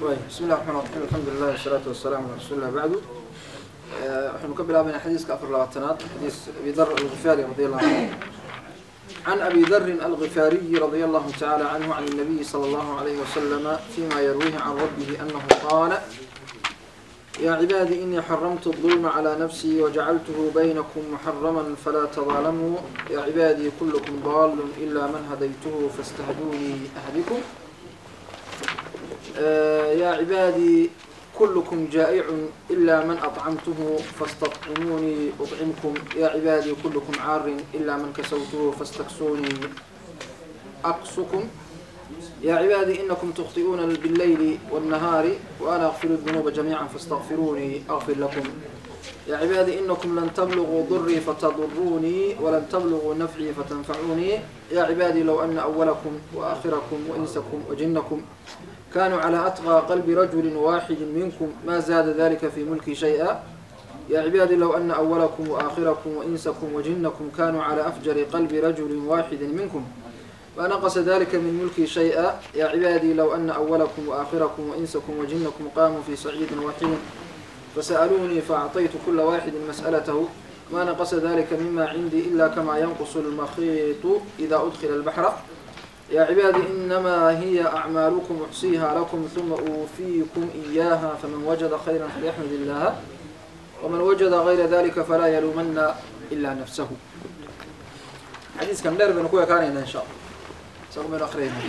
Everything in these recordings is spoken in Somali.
Bismi llah raxmaan raxiim, alxamdulilah wasalaatu wasalaamu ala rasuuli llah, bacdu. Waxaynu ka bilaabayna xadiiska 24aad, xadiis Abi Dar Algifaari radi allahu canhu. Can Abi Darin Algifaariyi radia allahu tacala canhu, can الnabiyi salى allahu alayhi wasalama fima yarwiihi can rabbihi anahu qaala: ya cibaadii, inii xaramtu الظulma calى nafsii wajacaltuhu baynakum muxarama falaa tadaalamuu. Ya cibaadii, kullukum daalun ila man hadaytuhu faاstahdunii ahdikum. Ya cibaadii, kullukum jaa'icun ila man aطcamtuhu faاstaطcimuunii uطcimkum. Ya cibaadii, kullukum caarin ila man kasawtuhu fastaksuunii aqsukum. Ya cibaadii, inakum tukhطi'uuna biاllayli wالnahaari waana akfiru الdunuuba jamiica faاstagfiruunii akfir lakum. Ya cibaadii, inakum lan tabluguu durii fatadurunii walan tabluguu nafcii fatanfacuunii. Ya cibaadii, low ana awalakum waakhirakum wainsakum wajinakum kanuu calى atqى qalbi rajuli waaxidi minkum ma zaada dalika fi mulki shayئa. Ya cibaadii, low ana awalakum waakhirakum wainsakum wajinakum kanuu calى afjari qalbi rajuli waaxidi minkum ma naqasa dalika min mulki shayئa. Ya cibaadii, low ana awalakum waakhirakum wainsakum wajinakum qamuu fi saciidi waaxidin fasa'aluunii faacطaytu kula waaxidi mas'alatahu ma naqasa dalika mima cindii ila kama yanqus اlmakhiitu ida udkila اlbaxra. Ya cibaadii, inamaa hiya acmaalukum uxsiiha lakum huma uufiikum iyaha, faman wajada khayra falyaxmad illaha waman wajada gayra dalika falaa yaluumana ila nafsahu. Xadiiskan dheer baynu ku ekaanayna insha allah, isagu baynu akriyayna.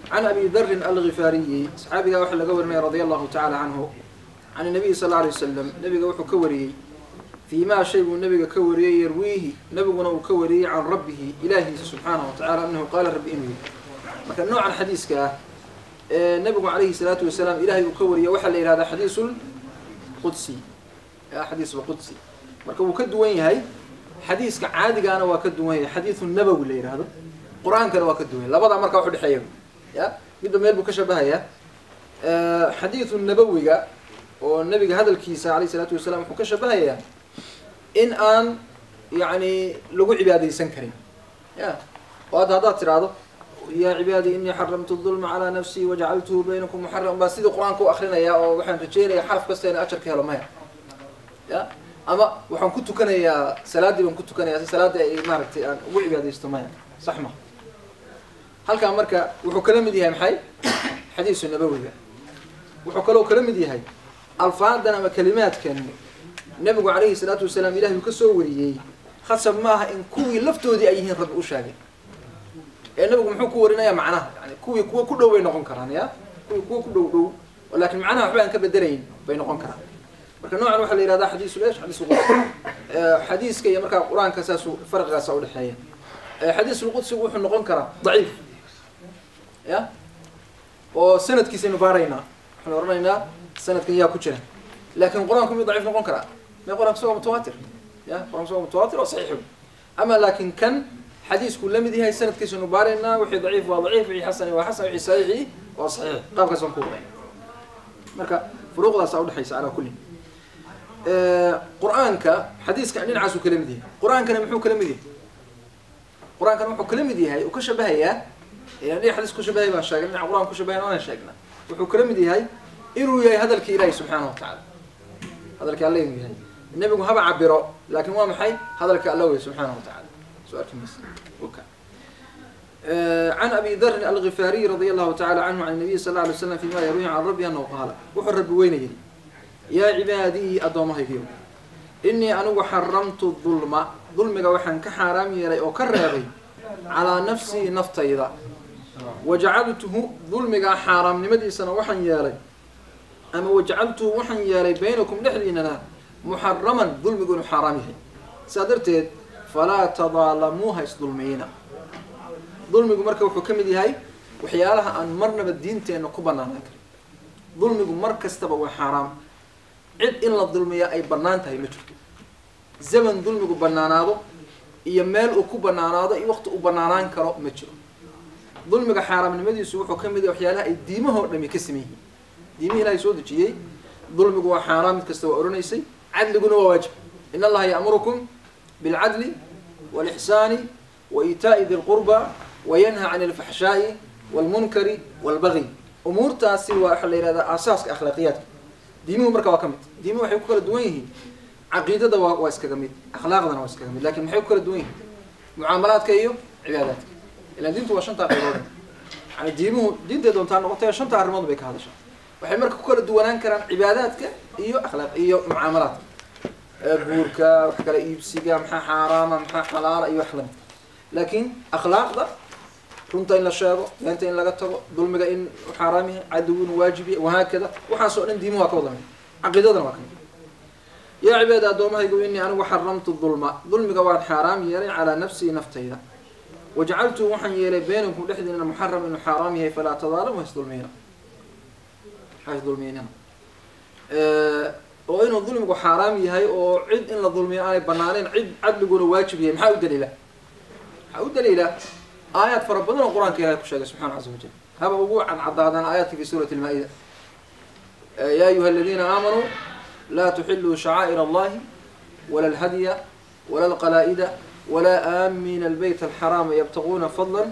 Can Abi Darin Algifaariyi, saxaabigaa waxaa laga warinaya radia allahu tacala canhu, can nabiyi sal alay wasalam, nabiga wuxuu ka wariyey, fii maa shay buu nabiga ka wariyey, yarwiihi, nabiguna uu ka wariyey, can rabbihi, ilaahiisa subxaanahu wa tacala, anahu qaala, rabbi inuu yihi. Marka noocan xadiiska ah ee nabigu calayhi salaatu wasalaam ilahay uu ka wariyey waxaa la yihahdaa xadiisulqudsi, xadiisulqudsi. Marka wuu ka duwan yahay xadiiska caadigaana, waa ka duwan yahay xadiisu nabowi la yihahdo, qur-aankana waa ka duwan yahay. Labadaa marka wax udhexeeya ya midba meel buu ka shabahayaa. Xadiisu nabowiga oo nabiga hadalkiisa alayh isalaatu wasalaam wuxuu ka shabahayaa in aan yani lagu cibaadaysan karin ya oo hadda haddaad tiraahdo "Ya cibaadii, inii xaramtu dulma calaa nafsii wajacaltuhu baynakum muxaram" baa sidii qur-aanka u akrinaya oo waxaan rajeynaya xaraf kasta ina ajar ka helo, maya. Ya ama waxaan ku tukanayaa, salaaddii baan ku tukanaya si salaadii ay maaragtay aan ugu cibaadaysto, maya, sax ma. Halkaa marka wuxuu kala mid yahay maxay? Xadiisu nabowiga wuxuu kaloo kala mid yahay alfaadan ama kalimaadkan nabigu calayhi salaatu wasalaam ilahi uu ka soo wariyey, khasab maaha in kuwii laftoodii ay yihiin rabbi u sheegay. Ee nabigu muxuu ku warinayaa? Macnaha yani kuwii kuwa ku dhow bay noqon karaan, ya kuwii kuwa ku dhow dhow, laakiin macnaha waxba aan ka bedelayn bay noqon karaan. Marka noocan waxaa la yihahdaa xadiisul esh? Xadiisulqudsi. Xadiiska iyo markaa qur-aanka saasu farqigaasa udhexeeya. Xadiisulqudsigu wuxuu noqon karaa daciif ya oo sanadkiisaynu baaraynaa, waxaynu oranaynaa sanadkan yaa ku jira. Laakin qur-aanku miyuu daciif noqon karaa? Me, qur-anku isago mutawatir ya qur-anku isagoo mutawatir oo saxiix. Ama laakin kan xadiisku la mid yahay sanadkiisaynu baaraynaa, wixii daciif waa daciif, wixii xasani waa xasan, wixii saxiixi waa saxiix, qaabkaas waan ku waday. Marka furuuqdaasa udhexaysa. Calaa kulli, qur-aanka xadiiska dhinacaasuu kala mid yahay. Qur-aankana muxuu kala mid yahay? Qur-aankana wuxuu kala mid yahay uu ka shabahayaa, dhinac xadiis ku shabahay baan sheegnay, dhinaca qur-aanka ku shabahayan waana sheegnaa. Wuxuu kala mid yahay inuu yahay hadalkii Ilahi subxaanahu wa tacaala, hadalkii alle inuu yahay. Nebigu haba cabiro, laakin waa maxay? Hadalka alla wey subxaanahu wa tacala. Soo arki maysa oka. Can Abi Darin Algifaariy radia allahu tacala canhu, can nabiy sal la alay slam fima yarwihi can rabbi anahu qaala, wuxuu rabbi weyna yidhi: "Yaa cibaadii, addoommahaygiyo, inii anigu xaramtu dulma, dulmiga waxaan ka xaaraam yeelay oo ka reebay, calaa nafsii, naftayda, wajacaltuhu, dulmigaa xaaraamnimadiisana waxaan yeelay, ama wajacaltuhu, waxaan yeelay, baynakum, dhexdiinana, muxaraman, dulmigu inuu xaaraam yahay. Sidaa darteed falaa tadaalamuuha, isdulmiyina." Dulmigu marka wuxuu ka mid yahay waxyaalaha aan marnaba diinteenna ku banaanaan karin. Dulmigu mar kastaba waa xaaraam. Cid in la dulmiya ay bannaan tahay ma jirto. Zaman dulmigu banaanaado iyo meel uu ku banaanaado iyo waqti uu banaanaan karo ma jiro. Dulmiga xaaraamnimadiisu wuxuu ka mid yahay waxyaalaha ay diimahoo dhami ka siman yihiin. Diimihii Ilahay soo dejiyey dulmigu waa xaaraam mid kasta waa odhanaysay, cadliguna waa waajib. In allaha ya'murukum bilcadli waalixsaani wa iitaa'i di lqurba wayanha can alfaxshaa'i walmunkari walbagyi. Umuurtaasi waa waxa la yihahdaa aasaaska akhlaaqiyaadka. Diimuhu marka waa ka mid. Diimuhu waxay ku kala duwan yihiin caqiidada waa iskaga mid, akhlaaqdana waa iskaga mid, lakin maxay ku kala duwan yihiin? Mucaamalaadka iyo cibaadaadka. Ilaan diintu waa shantaa qaybood. Yani diimuhu diintay doontaa noqotay shanta arrimood bay ka hadashaa. Waxay marka ku kala duwanaan karaan cibaadaadka iyo akhlaaq iyo mucaamalaadka, guurka, wax kala iibsiga, maxaa xaaraama, maxaa xalaala iyo wax lamid. Laakiin akhlaaqda, runta in la sheego, beenta in laga tago, dulmiga in xaaraam yahay, cadowgu inuu waajib yahay, wahaakada, waxaas oo dhan diimuhu waa ka wada mid, caqiidadana waa ka mid. Yaa cibaadi, addoommahaygu, inii anigu xaramtu dulma, dulmiga waan xaaraam yeelay, calaa nafsii, naftayda, wajacaltu waxaan yeelay, baynakum dhexdiina, muxaram, inuu xaaraam yahay, falaa tadaalamu, hasdulmiyna hasdulmiynina. Oo inuu dulmigu xaaraam yahay oo cid in la dulmiyo aanay banaaneyn, cid cadliguna waajib yahay, maxaa u daliila? Waxaa u daliila aayaad fara badan oo Qur-aanka Ilahay ku sheegay subxana caza wajal. Haba ugu cadcadaadaan aayaadka fi suurati lmaa-ida: ya ayuha aladiina aamanuu laa tuxiluu shacaa'ir allahi wala alhadya wala alqalaa'ida wala aamina albayt alxaraama yabtaguuna fadla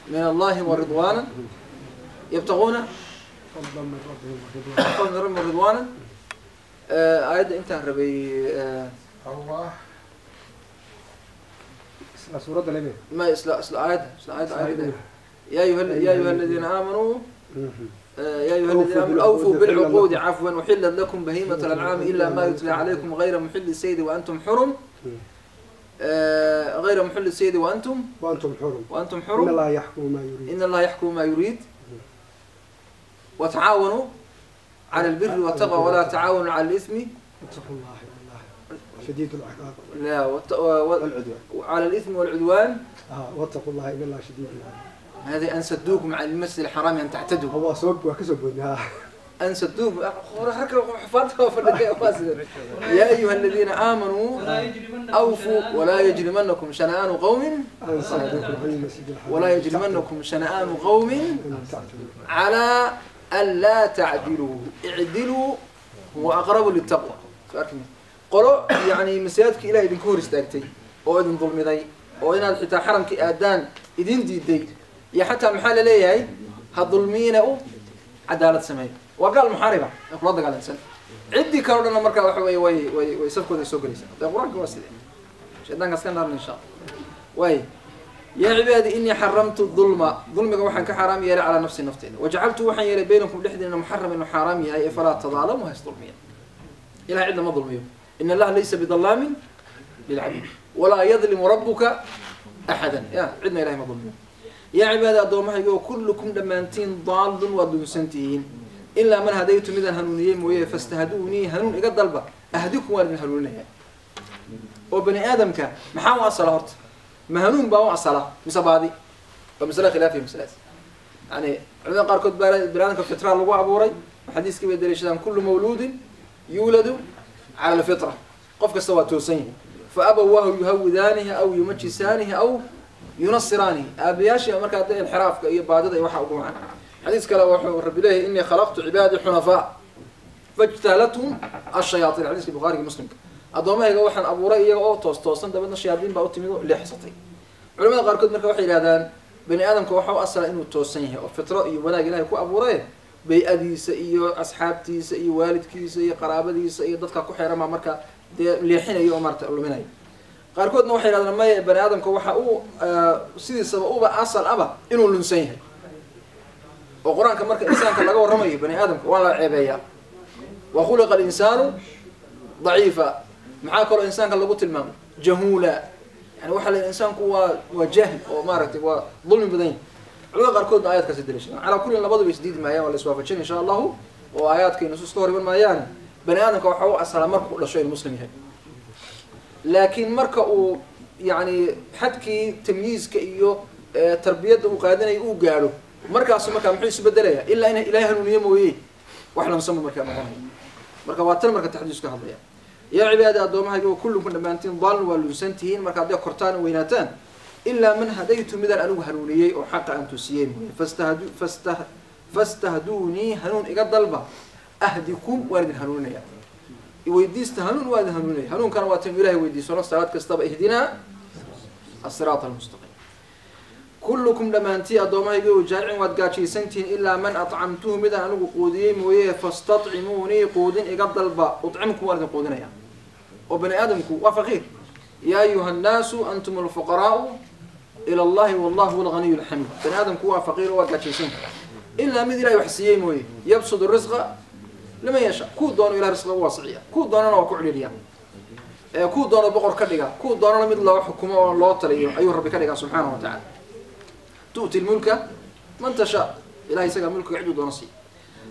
min allahi waridwaana, yabtaguuna فضلا من ربهم ورضوانا. Fadlan min rabbihim ridwaana. Aayadda intaan rabay هو isla suuradda lebe. Ma isla aayadda, isla aayadda ya ayuha aladiina aamanuu, يا أيها الذين آمنوا أوفوا بالعقود، عفوا، أحلت لكم بهيمة الأنعام إلا ما يتلى عليكم غير محل الصيد وأنتم حرم، غير محل الصيد وأنتم وأنتم حرم. وأنتم إن حرم. الله يحكم ما يريد. إن الله يحكم ما يريد. وتعاونوا على البر والتقوى ولا تعاونوا على الإثم اتقوا الله إن الله شديد العقاب. لا والعدوان. على الإثم والعدوان. واتقوا الله إن الله شديد العقاب. هذه أن سدوكم عن المسجد الحرام أن تعتدوا. هو سوق وكسب ها. أن سدوكم يا أيها الذين آمنوا أوفوا ولا يجرمنكم شنآن قوم أن صدوكم عن المسجد الحرام ولا يجرمنكم شنآن قوم أن تعتدوا. على ألا تعدلوا، اعدلوا هو أقرب للتقوى. Qolo yani masaajidka Ilahay idinku hor istaagtay oo idin dulmiday oo inaad xitaa xaramkii aadaan idin diiday iyo xataa maxaa laleeyahay? Ha dulmiina, u cadaalad sameeyo. Waa gaal muxaariba ee kula dagaalansan. Ciddii kaleo dhanna markaa waxa weye way safkooda soo gelaysaa. Dee Qur-aanka waa sidee? Shaydaankaas ka naarna insha Allah. Waay, yaa cibaadi inii xaramtu dulma, dulmiga waxaan ka xaaraam yeelay, calaa nafsi, nafteyda, wajacaltu waxaan yeelay, baynakum dhexdiina, muxaram, inuu xaaraam yahay, ee falaa tadaalamu, ha isdulmiya. Ilahay cid lama dulmiyo. In Allaha laysa bidalaamin lilcabiid walaa yadlimu rabuka axada. Ya cidna Ilahay ma dulmiyo. Yaa cibaadi, addoommahayga, oo kullukum dhammaantiin, daalun, waad lunsantihiin, ilaa man hadaytu, midaan hanuuniyey mooye, fastahduunii, hanuun iga dalba, ahdikum, waan idin hanuuninaya. Oo bani aadamka maxaa u asala horta? Ma hanuun baa u asala mise baadi? Waa masale khilaafiya masaladaas. Yani culamada qaarkood baa bani aadamka fitra lagu abuuray. Xadiiskii bay daliishadaan: kullu mawluudin yuuladu cala alfitra, qof kasta waa toosan yahay, fa abawaahu yuhawidaanihi aw yumajisaanihi aw yunasiraanihi. Aabayaashii markaa dee inxiraafka iyo baadida iyo waxa ugu wacan. Xadiis kale wuxuu Rabbi leeyahay: inii khalaqtu cibaadii xunafaa fajtalathum ashayaatiin. Xadiiska Bukhaariga, Muslimka. Addoomahayga waxaan abuuray iyaga oo toos toosan, dabeedna shayaadiin baa u timid oo leexsatay. Culamada qaarkood marka waxay yidhahdaan bani aadamka waxa u asala inuu toosan yahay oo fitro iyo wanaag Ilahay ku abuuray. Bay-adiisa iyo asxaabtiisa iyo waalidkiisa iyo qaraabadiisa iyo dadka ku xeeran baa marka dee leexinaya oo maarata luminaya. Qaarkoodna waxay yidhahdaan maya, bani aadamka waxa uu sidiisaba uba asal aba inuu lunsan yahay. Oo Qur-aanka marka insaanka laga warramayo, bani aadamka waa la ceebeeyaa: wa khuliqa alinsaanu daciifa. Maxaa kaloo insaanka lagu tilmaamay? Jahuula. Yani waxaa la insaanku waa jaahil oo maaragtay waa dulmi badan yahay. Culamada qaarkoodna aayaadkaasi daliishadaan. Calaa kullin, labaduba isdiidi maayaan, waa la iswaafajin insha Allahu, oo aayaadkay nusuus ka hor iman maayaan. Bani aadamka waxa u asalaa markuu dhasho inuu muslim yahay, laakiin marka uu yani xadkii tamyiizka iyo tarbiyadda uu qaadanayo uu gaadho, markaasu markaa muxuu isu bedelaya? Ilaa in Ilahay hanuuniye mooye, wax lamsama markaa noqonaya. Marka waa tan marka taxdiis ka hadlaya: yaa cibaadi, addoommahayga, wa kullukum dhammaantiin, daalun, waa lunsan tihiin marka hadday kortaan oo weynaataan, ilaa man hadaytu, midaan anigu hanuuniyey oo xaqa aan tusiyey mooye. Fastahdu fastah fastahduunii, hanuun iga dalba, ahdikum, waan idin hanuuninaya. Weydiista hanuun, waa idin hanuuninaya. Hanuunkana waa tanu Ilahay weydiisano salaad kastaba: ihdinaa asiraat almustaqiim. Kullukum dhammaantii addoommahaygiiyow jaa'icun waad gaajaysantihiin ilaa man atcamtuhu midaan anigu quudiyey mooye, fastadcimuunii quudin iga dalba, ucimkum waan idin quudinaya. Oo bani aadamku waa faqiir. Yaa ayuha annaasu antum alfuqaraau ila allahi wallahu huwa alghaniyu alxamiid. Bani aadamku waa faqiir oo waa gaajaysan ilaa mid ilahay wax siiyey mooye. Yabsudu risqa liman yasha, kuu doono ilahay risqiga u waasiciya, kuu doonana waa ku cidhiidhiya, kuu doono boqor ka dhiga, kuu doonana mid loo xukumo oo loo taliyo ayuu rabbi ka dhigaa subxaanahu wa tacala. Tu'ti lmulka man tashaa, ilahay isagaa mulkiga ciduu doono siiya.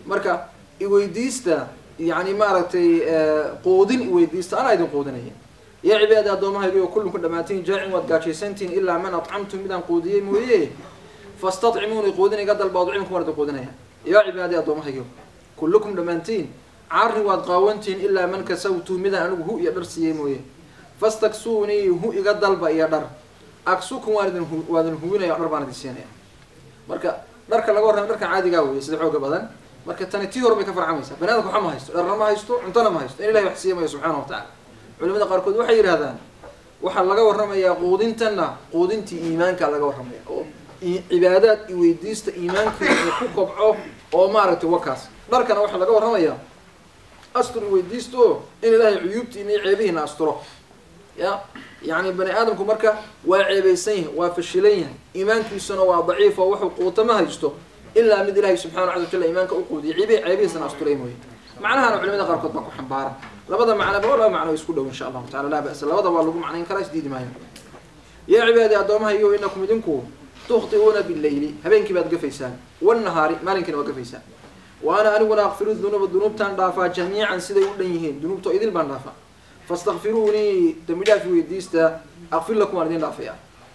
Marka iweydiista, yani maaragtay quudin iweydiista, anaa idin quudinaya. Yaa cibaadi addoommahaygiyo kullunku dhammaantiin jaacin waad gaajaysantihiin ilaa man atcamtum midaan quudiyey mooye, fastadcimuuni quudin iga dalba, udcimkum waan idin quudinaya. Yaa cibaadi addoommahaygiyo kullukum dhammaantiin carri waad qaawantihiin ilaa man kasawtu midaan anigu hu iyo dhar siiyey mooye, fastaksuunii hu iga dalba iyo dhar, aksukum waan idin waa idin huwinaya, dhar baan idin siinaya. Marka dharka laga warramay dharkan caadigaa weeye sida xooga badan. Marka tani tii hore bay ka farcamaysaa. Bani adamka waxa ma haysto, dharna ma haysto, cuntona ma haysto, in ilahay wax siiya mayo subxaana wa tacala. Culimada qaarkood waxay yidhahdaan waxaa laga warramayaa quudintanna quudintii iimaanka laga warramaya, oo cibaadaad iweydiista iimaankiina uu ku kobco oo maaragtay wakaas. Dharkana waxaa laga warramayaa astur iweydiista oo in ilaahay cuyuubtiina iyo ceebihiina asturo. Ya yacni bani aadamku marka waa ceebaysan yahay, waa fashilan yahay, iimaankiisuna waa daciif oo wuxuu quuta ma haysto ilaa mid ilahay subxana caza wajalla iimaanka u quudiyay, ceebihiisana asturay mooye. Macnahana culimada qaarkood baa ku xambaara labada macnaba, oo laba macno isku dhow insha allahu tacala, laa ba'sa, labada waa lagu macnayn karaa, isdiidi maayo. Yaa cibaadi addoomahayo inakum idinku tukhti'uuna bileyli, habeenkii baad gafaysaan, wannahaari maalinkiina waa gafaysaan. Wa ana aniguna akfiru dunuuba, dunuubtaan dhaafaa jamiican siday u dhan yihiin, dunuubtoo idil baan dhaafaa. Fastakfiruunii dambi dhaaf weydiista, akfir lakum waan idin dhaafaya.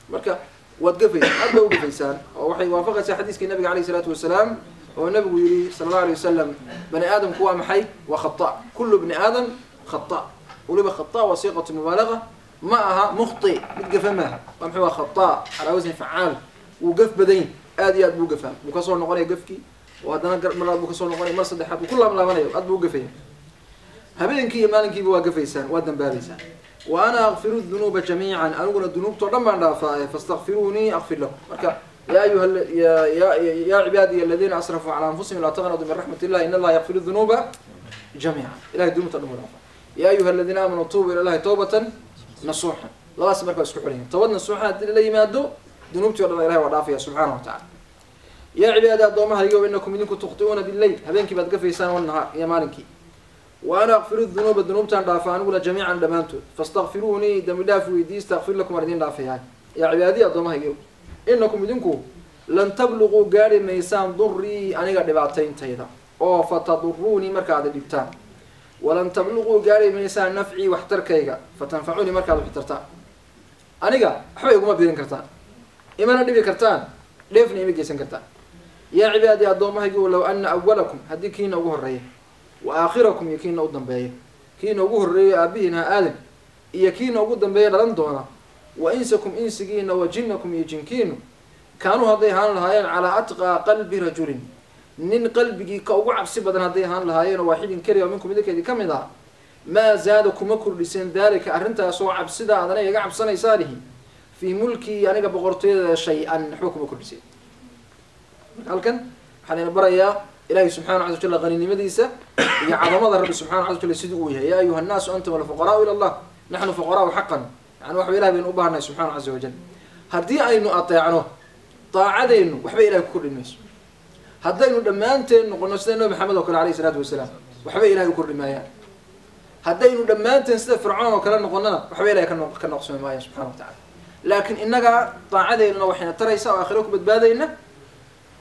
Marka waad gafaysaan, aad baa u gafaysaan, oo waxay waafaqaysaa xadiiskii nabiga alayhi salaatu wasalaam oo nabigu yihi sala allahu alayh wasalam, bani aadamku waa maxay? Waa khata, kullu bni aadam khata. Weliba khata waa siiqatu mubaalaga, ma aha mukhti, mid gafa maaha, waa maxay? Waa khata calaa wasni facaal, wuu gaf badan yahy, aad iyo aad buu gafaa, wuu kasoo noqonaya gafkii, oo haddana mar labaad buu kasoo noqonaya, mar saddexaad buu ku laablaabanaya, aad buu u gafaya. Habeenkii iyo maalinkiiba waa gafaysaan, waa dambaabaysaan. Wa ana akfiru dunuuba jamiican, aniguna dunuubtao dhan baan dhaafaa, fastakfiruunii akfir lakum. Marka ya ayuha ya cibaadiya aladiina asrafuu calaa anfusihim laa taqnaduu min raxmat illah in allaha yakfiru dunuuba jamiican, ilahay dunuubta dhan buu dhaafaa. Ya ayuha aladiina aamanuu tuubuu ila llahi tawbatan nasuuxan. Labadaas marka waa isku xiran yihin, tawbad nasuuxan haddii lala yimaado dunuubtii o dhan ilahay waa dhaafaya subxaana wa tacala. Yaa cibaadi addoommahaygo inakum idinku tukhti'uuna bileyl, habeenkii baad gafaysaan, wannahaar iyo maalinkii. Wa ana akfiru dunuuba, dunuubtaan dhaafa aniguna jamiican dhammaantood, fastakfiruunii dambi dhaaf weydiista, akfir lakum waan idin dhaafayaa. Yaa cibaadiyi addoommahaygo inakum idinku lan tabluquu gaari maysaan durii aniga dhibaatayntayda, oo fataduruunii markaad dhibtaan, walan tabluquu gaari maysaan nafcii waxtarkayga, fatanfacuunii markaad waxtartaan. Aniga waxba iguma biirin kartaan, imana dhibi kartaan, dheefna ima geysan kartaan. Yaa cibaadii addoommahaygu low ana awalakum, haddii kiina ugu horreeya, wa aakhirakum iyo kiina u dambeeya, kiina ugu horreeya aabihiina aadam iyo kiina ugu dambeeya dhalan doona, wa insakum insigiina, wa jinnakum iyo jinkiinu, kaanuu hadday ahaan lahaayeen calaa atqaa qalbi rajulin, nin qalbigii ka ugu cabsi badan hadday ahaan lahaayeen, oo waaxidin keliya oo minkum idinkeedii ka mid ah, maa zaada kuma kordhiseen daalika arrintaasoo cabsida aad aniga iga cabsanaysaanihi fii mulkii aniga boqortooyada shay-an, waxba kuma kordhiseen. Marka halkan waxaa layna barayaa ilahi subxana caza wajalla qaninimadiisa iyo cadamada rabbi subxana caza wajalla siduu uu yahay. Yaa ayuha annaasu antum alfuqaraau ila allah naxnu fuqaraau xaqan, yani waxba ilahi baynu u baahannahay subxana caza wajal. Haddii aynu ateecno daacadeennu waxba ilahay ku kordhin mayso. Haddaynu dhammaanteen noqono sida nabi maxamed oo kale alayhi isalaatu wasalaam, waxba ilahay u kordhi maayaan. Haddaynu dhammaanteen sida fircoon oo kale noqonana waxba ilahay ka noqsami maayaan subxana wa tacala. Laakiin innagaa daacadeennuna waxayna taraysaa oo aakhiro ku badbaadayna,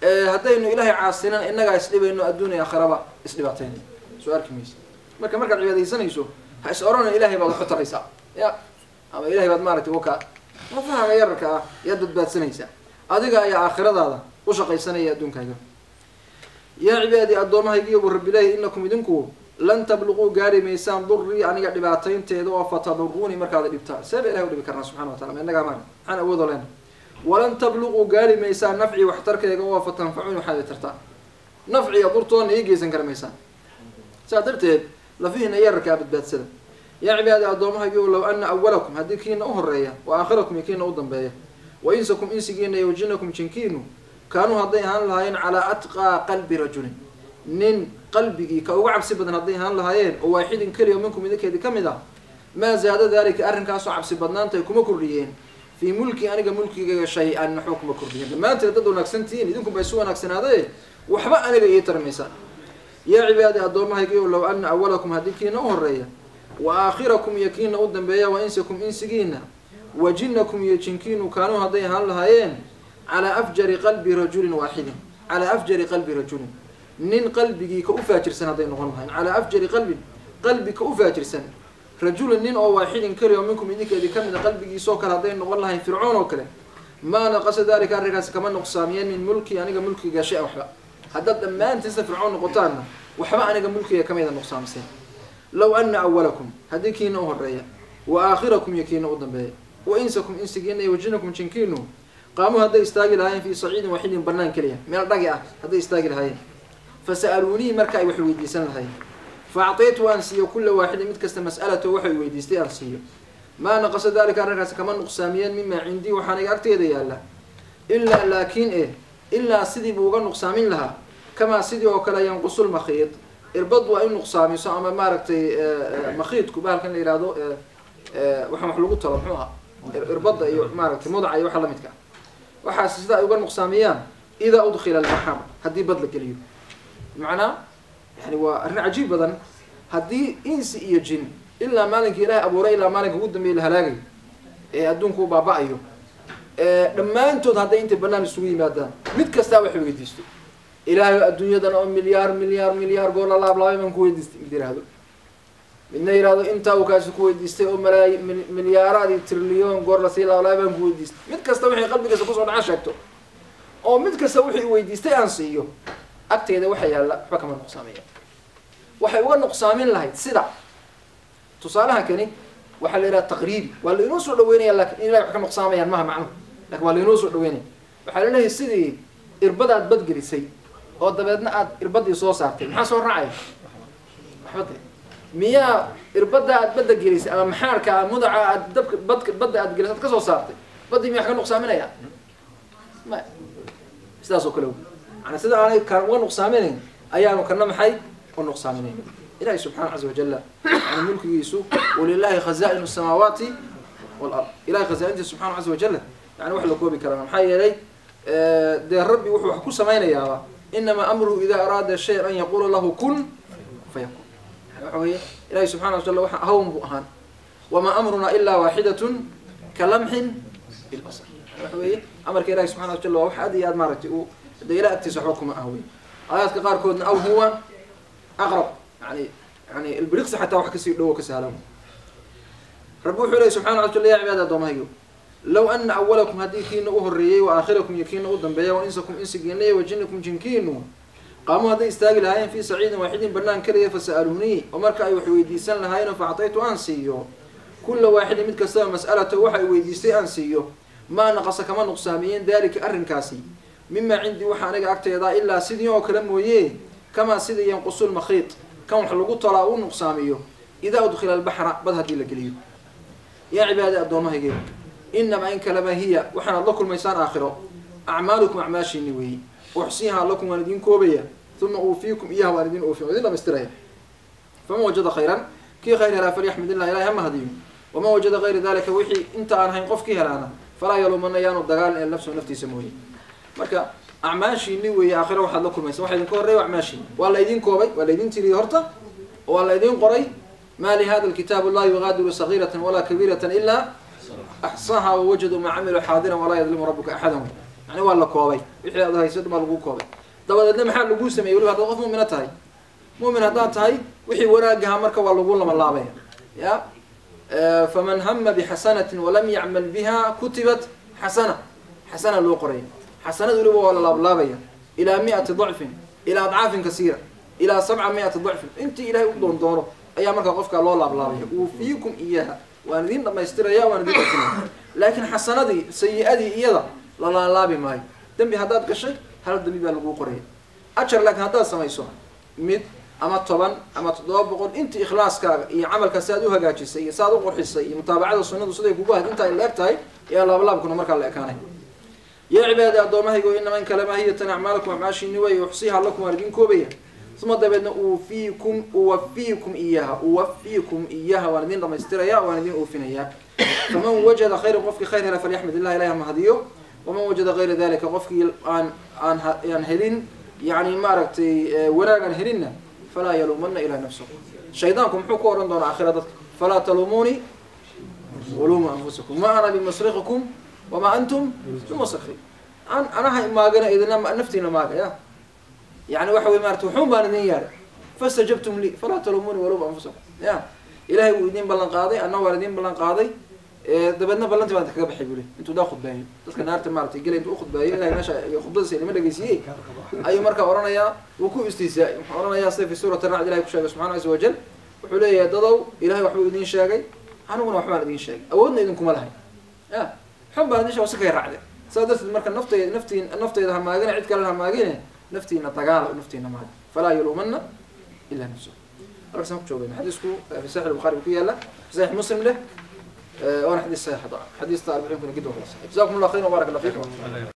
haddaynu ilaahay caasinana innagaa isdhibayno adduun iyo aakhiraba isdhibaataynay. Soo arki maysa. Marka markaad cibaadaysanayso ha is orana ilahay baad waxu taraysaa, ya ama ilahay baad maaragtay wakaa lafahaga yararka ah yaad badbaadsanaysaa, adiga ayaa aakhiradaada u shaqaysanaya adduunkaaga. Yaa cibaadii addoommahaygiiyo buu rabbi leeyahy inakum idinku lan tabluquu gaari maysaan durii aniga dhibaataynteeda, oo fataduruunii markaad dhibtaan. See ba ilahay u dhibi karnaa subxana wa tacala, ma innagaa maarag maxaan awoodoo leenahay. Walan tabluquu gaari maysaan nafcii waxtarkayga, oo fatanfacuuni waxaad i tartaan, nafci iyo durtoona ii geysan kari maysaan. Saa darteed lafihiina yararkaa badbaadsada. Yaa cibaadi addoommahaygiiyo low ana awalakum, haddii kiina u horreeya, wa aakhirakum iyo kiina u dambeeya, Wa insakum insigiina iyo wajinakum jinkiinu kaanuu hadday ahaan lahaayeen calaa atqaa qalbi rajulin, nin qalbigii ka uga cabsi badan hadday ahaan lahaayeen, oo waaxidin keliya minkum idinkeedii ka mid ah, maa zaada daalika arrinkaasoo cabsi badnaanta ay kuma kordhiyeen fii mulki aniga mulkigayga shay-an, waxba kuma kordhiyeen. Dhammaanteed dad wanaagsantihiin, idinkunba isu wanaagsanaadaye, waxba aniga ii tarmaysa. Yaa cibaadi addoommahaygiyo, low ana awalakum haddii kiina u horeeya, wa aakhirakum iyo kiina u dambeeya, wa insakum insigiina, wa jinakum iyo jinkiinu kaanuu hadday ahaan lahaayeen calaa afjari qalbi rajulin waaxidin, calaa afjari qalbi rajulin, nin qalbigii ka u faajirsan hadday noqon lahayen, calaa afjari qalbin, qalbi ka u faajirsan, rajulin nin oo waaxidin keliya oo minkum idinkeedii ka mid a qalbigiisoo kale hadday noqon lahayn, Fircoon oo kale, maa naqasa daalika arrinkaasi kama nuqsaamiyeen min mulki aniga mulkiga shay-an, waxba. Haddaad dhammaantiinsa Fircoon noqotaanna, waxba aniga mulkiga kamayda nuqsaamseen. Low ana awalakum haddii kiina u horeeya, wa aakhirakum iyo kiina u dambeeya, wa insakum insigiina iyo wajinakum jinkiinu qaamuu hadday istaagi lahaayeen fii saciidin waaxidin, banaan keliya, meel dhagi ah hadday istaagi lahaayeen, fa sa'aluunii marka ay wax weydiisan lahaayeen, fa actaytu aan siiyo kulla waaxidin mid kasta mas'alato waxay weydiistay aan siiyo, maa naqasa daalika arrinkaasi kama nuqsaamiyeen mimaa cindii waxaan iga agteeda yaalla, ilaa laakiin ilaa sidii buu uga nuqsaamin lahaa, kamaa sidii oo kale yanqusul makhiid, irbad waa in nuqsaamiso, ama maaragtay makhiidku bahalkan la yihahdo, waxaan wax lagu talo muxuu ahaa, irbadda iyo maaragtay mudaca iyo waxa lamidka ah, waxaas sida ay uga nuqsaamiyaan idaa udkhila albaxar, haddii bad la geliyo. Macnaa yani waa arrin cajiib badan, haddii insi iyo jin ilaa maalinka Ilaahay abuuray ilaa maalinka ugu dambeeyay la halaagayo ee adduunku u baaba-ayo, dhammaantood hadday intay banaan isugu yimaadaan, mid kastaa wax weydiisto, Ilaahay adduunyadan oo milyaar milyaar milyaar goor la laablaabay baan ku weydiistay, mid yihahdo, midna yihahdo intaa uu kaasi ku weydiistay oo malaayi milyaaraad iyo trilyon goor lasii laablaabay baan ku weydiistay, mid kasta wixii qalbigiisa kusoo dhaca sheegto, oo mid kasta wixii weydiistay aan siiyo, agteeda waxa yaalla waxba kama nuqsaamaya. Waxay uga nuqsaamin lahayd sida tusaalaha kani waxaa la yidhaha taqriibi, waa lainoo soo dhaweynaya, lakin in ilahay wax ka nuqsaamayaan maha macnuhu, lakin waa lainoo soo dhaweynaya. Waxaa laleeyahay sidii irbadaad badgelisay oo dabeedna aad irbadii soo saartay, maxaa soo raacaya? Waxba de miyaa irbada aad badda gelisay ama maxaarka ama mudaca aad dabka badka badda aad gelisay aad kasoo saartay baddii miya wax ka nuqsaaminaya? Maya, sidaas oo kale wey. Maanaa sida aanay kaan uga nuqsaaminayn ayaanu kana maxay u nuqsaaminayn. Ilahi subxaana caza wajala yani mulkigiisu, walilahi khaza'inu samaawaati walard, ilahay khazaa-intiisa subxana caza wajala yani wax la koobi karaa, maxaa yeelay dee rabbi wuxuu wax ku samaynayaaba, inamaa amruhu ida araada shayan an yaqula lahu kun fayakun. Yani waxa weeye ilahi subxana wajala waxa hawn buu ahaan, wamaa amrunaa ilaa waaxidatun kalamxin bilbasar. Yani waxa weeye amarka ilahi subxana wajala waa wax aad iyo aad maaragtay uu dee ilah agtiisa waxba kuma ah wey. Aayaadka qaarkoodna aw huwa aqrab, yani ilbiriqsi xataa wax kasii dhowo ka sahlan. Rabbi wuxuu lehy subxana wajala ya cibaadi addoomahayo, low ana awalakum haddii kiina u horreeyey, wa aakhirakum iyo kiina u dambeeya, wa insakum insigiina iyo wajinakum jinkiinu qaamuu hadday istaagi lahaayeen fii saciidin waaxidin, banaan keliya, fasa'aluunii oo marka ay wax weydiisan lahaayeen, fa actaytu aan siiyo kulla waaxidin mid kastaba mas'alato waxa ay weydiistay aan siiyo, maa naqasa kama nuqsaamiyeen daalika arrinkaasi mimaa cindii waxa aniga agteeda, ilaa sidii oo kale mooye, kamaa sidii yanqusu lmakhiid, kan wax lagu tolaa uu nuqsaamiyo, idaa udkhila albaxra, bad haddii la geliyo. Yaa cibaadi addoommahaygeyo, inamaa in kaleba hiya waxaanaad la kulmaysaan aakhiro acmaalukum acmaashiini weeyi, uxsiihaa lakum waan idin koobaya, uma uufiikum iyaha waan idin oofin, waan idin dhamaystiraya. Faman wajada khayran, kii khayr helaa, falyaxmid illah, ilahay ha mahadiyo, waman wajada gayra dalika, wixii inta aan hayn qofkii helaana, falaa yaluumana yaanu dagaalin ee nafsahu naftiisa mooye. Marka acmaashiini weeye aakhiro waxaad la kulmaysa, waxa idinka horreeya acmaashiini, waa la idin koobay, waa la idin tiriyey horta, waa la idin qoray. Ma lihada alkitaabu laa yugaadiru sagiiratan walaa kabiiratan ilaa axsaha wawajaduu maa camiluu xaadiran walaa yadlimu rabuka axadan. Yani waa la koobay, wixii aad hayso baa lagu koobay. Dabadeedna maxaa laguu sameeyey? Weliba haddaad qof mu'mina tahay, mu'min haddaad tahay, wixii wanaagaha marka waa lagu lamalaabaya. Ya faman hama bixasanatin walam yacmal biha kutibat xasana, xasana loo qoraya, xasanada weliba waa la laablaabaya ilaa 100 dacfin, ilaa adcaafin kasiira, ilaa 700 dacfin, intii ilahay u doon doono ayaa markaa qofkaa loo laablaabaya. Uufiikum iyaha, waan idin dhamaystiraya, waan idin ofinaya. Laakiin xasanadii sayi-adii iyada la laalaabi maayo. Dembi haddaad gashay, hal dembi baa laguu qoraya ajar, laakiin haddaad samayso mid ama 10 ama 700 inta ikhlaaskaaga iyo camalka saad u hagaajisay iyo saad u qurxisay iyo mutaabacada sunnadu siday kugu ahayd inta ay la eg tahay ayaa laablaabkuna markaa la ekaanay. Yaa cibaadi addoommahaygo, inamaa in kalema hiya tan acmaalakum acmaashiini way uxsiiha lakum waan idin koobaya, uma dabeedna uufiikum uwafiikum iyaha uwafiikum iyaha waan idin dhamaystiraya waan idin oofinayaa. Faman wajada khayran qofkii khayr hela falyaxmid illah ilahi ha mahadiyo, waman wajada gayra dalika qofkii aan aan aan helin yani maaragtay wanaag aan helinna falaa yaluumanna ilaa nafsahu. Shaydaanku muxuu ku ohan doonaa aakhira dadka? Falaa taluumuunii waluumuu anfusakum ma ana bimusrikikum wamaa antum bimusrikii. An anaha maagana idina naftiina maaga ya yani waxa wey maarata wuxuun baan idin yeedhay fastajabtum lii falaa taluumuunii waluumuu anfusakum. Ya ilahay wuu idin ballan qaaday, anna waan idin ballan qaaday, dabeedna ballantii baan kaga baxay buli. Intuu daa khudbeeyo dadka naarta maaratay gelay intuu ukhudbeeyo ilahay meesha khudbadiisa inama dhegeysiiyey ayuu markaa odhanayaa, wuu ku istiisaay wuxuu odhanayaa sida fi suurati racd ilahay ku sheegay subxana caza wajal, wuxuu leeyahay dadow ilahay waxbuu idin sheegay aniguna waxbaan idin sheegay awoodna idinkuma lahayn ya xun baan idin sheegay si kay raacde. Saa darteed marka naftayda naftiin naftayda ha maagine cid kalena ha maagine naftiina dagaala naftiina maaga falaa yaluumanna ilaa nafsuhu. Halkaasaan ku joogayna xadiisku fi saxiix البخاري ku yaala, fi saxiix Muslim leh, waana xadiis saxiix. Xadiista 40 kuna gid waa kala saxiix. Jazakum Allah khayran wa baraka Allah fiikum.